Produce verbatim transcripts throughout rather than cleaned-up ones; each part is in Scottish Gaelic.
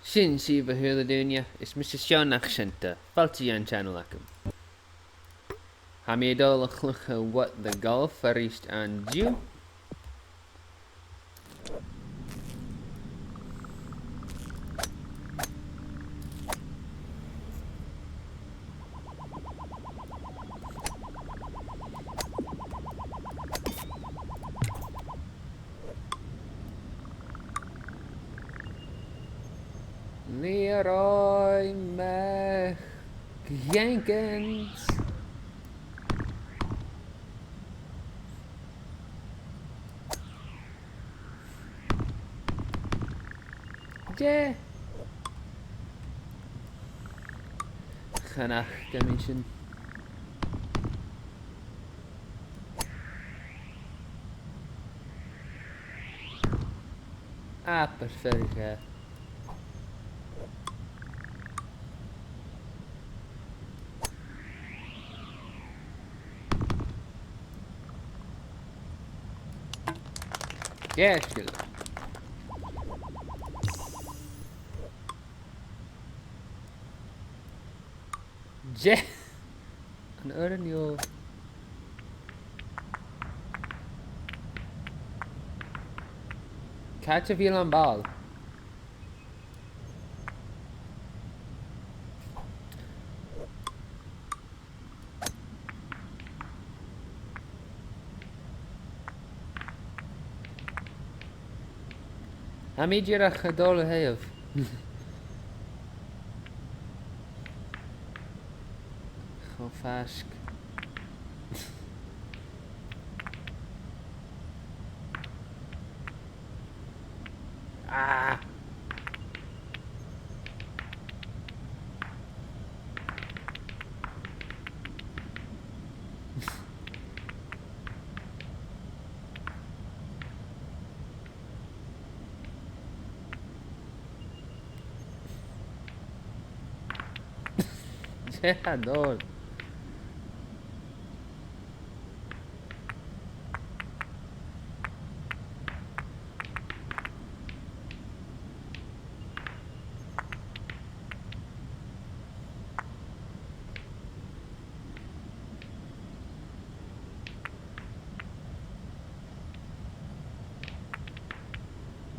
Sin sibh, a h-uile duine, is mise Seán Nach Seanta. Fàilte dhan channel agam. Tha mi a' dol a chluich What the Golf a-rithist an-diugh. Leeroy Mac Jenkins. Dè? Chan fhaca mi sin. Ah, perfect. Yes, good. Je-, an urrainn dhomh. Càit a bheil am ball? Tha mi dìreach a' dol a thaobh. Cho faisg. Ah! Dè tha dol?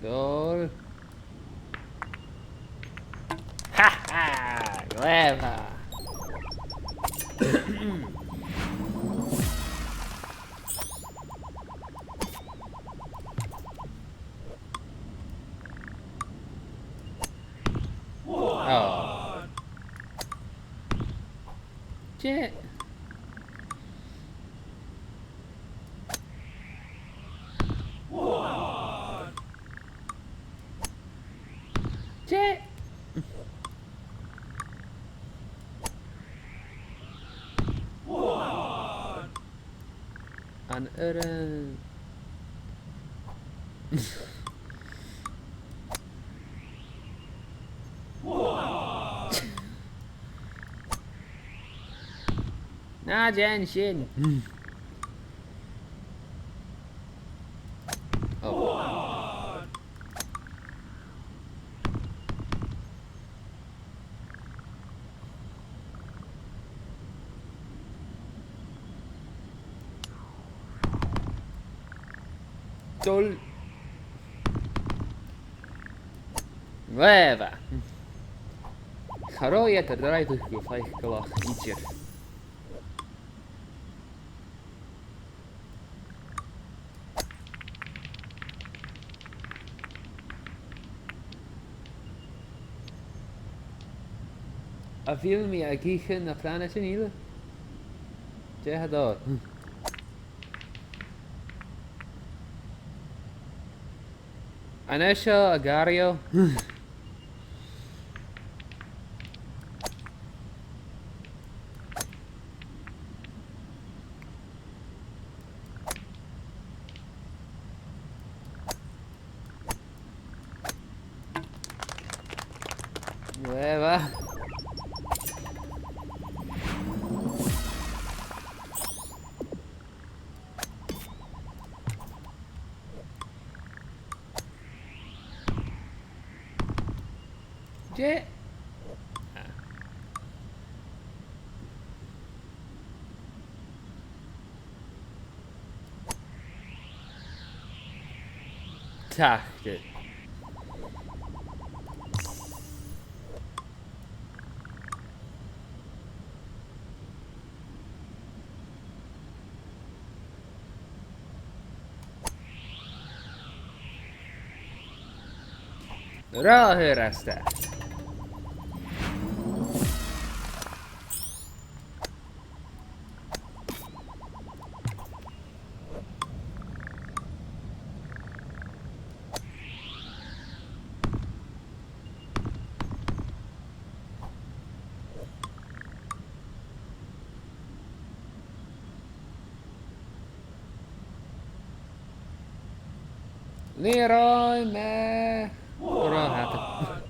Dol. Ha ha! Glè mhath! Oh. Dè? Dè? An urrainn... Na dèan sin. Oh. Dol. Glè mhath. Cha robh iad a' dràibheadh gu faiceallach idir. A bheil mi ag ithe na planaidean eile? Dè tha dol? An e seo Agario? Glè mhath. Dè? Tachte. Ro fhurasta. Leroy me. Ro fhada.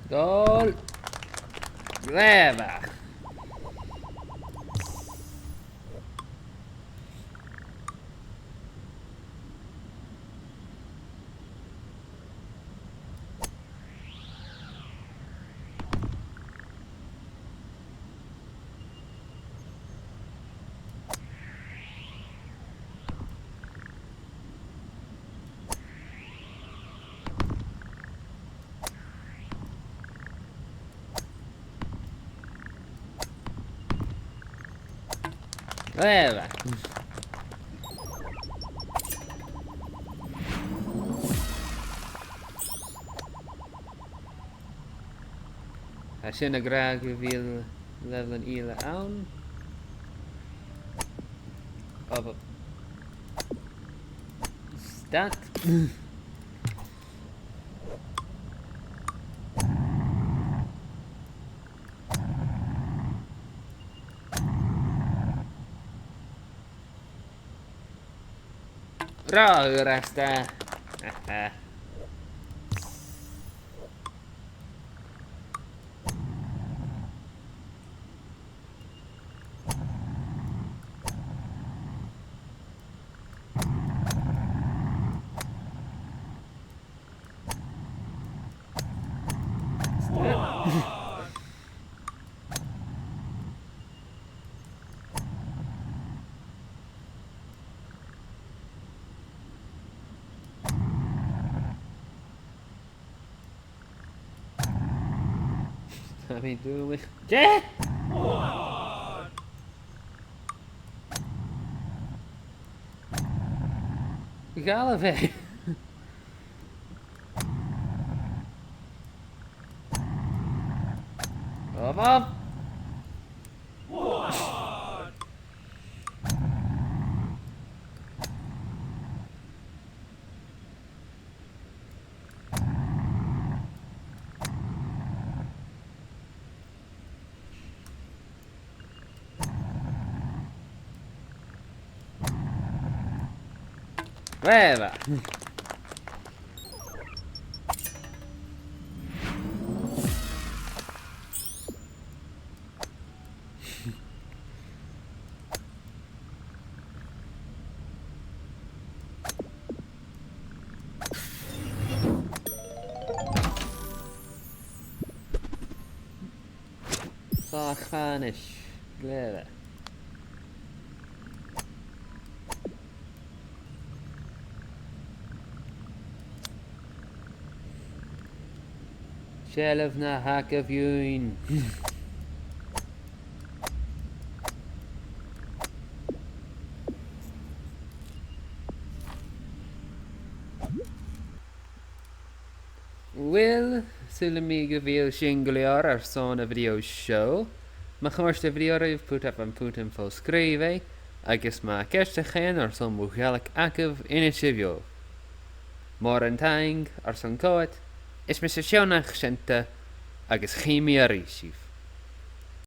Dol. Glè mhath. Glè mhath. Tha sin ag ràdh gu bheil leibheilean eile ann. Bubba. Stat. Ro fhurasta. Tha mi duilich. Dè? Gabh e. Come on. Bhuel. Sàr Chanis. Glè mhath. Seilbh na h-agaibh dhuinn. Uill, saoilidh mi gu bheil sin gu leòr airson a' bhideo seo. Ma chòrd a' bhideo ribh, put am putan fo sgrìobhadh, agus ma tha ceist agaibh airson mo Ghàidhlig agaibh, innsibh dhomh. Mòran taing airson coimhead, is mise Seònach Seunta, agus chì mi a-rithist sibh.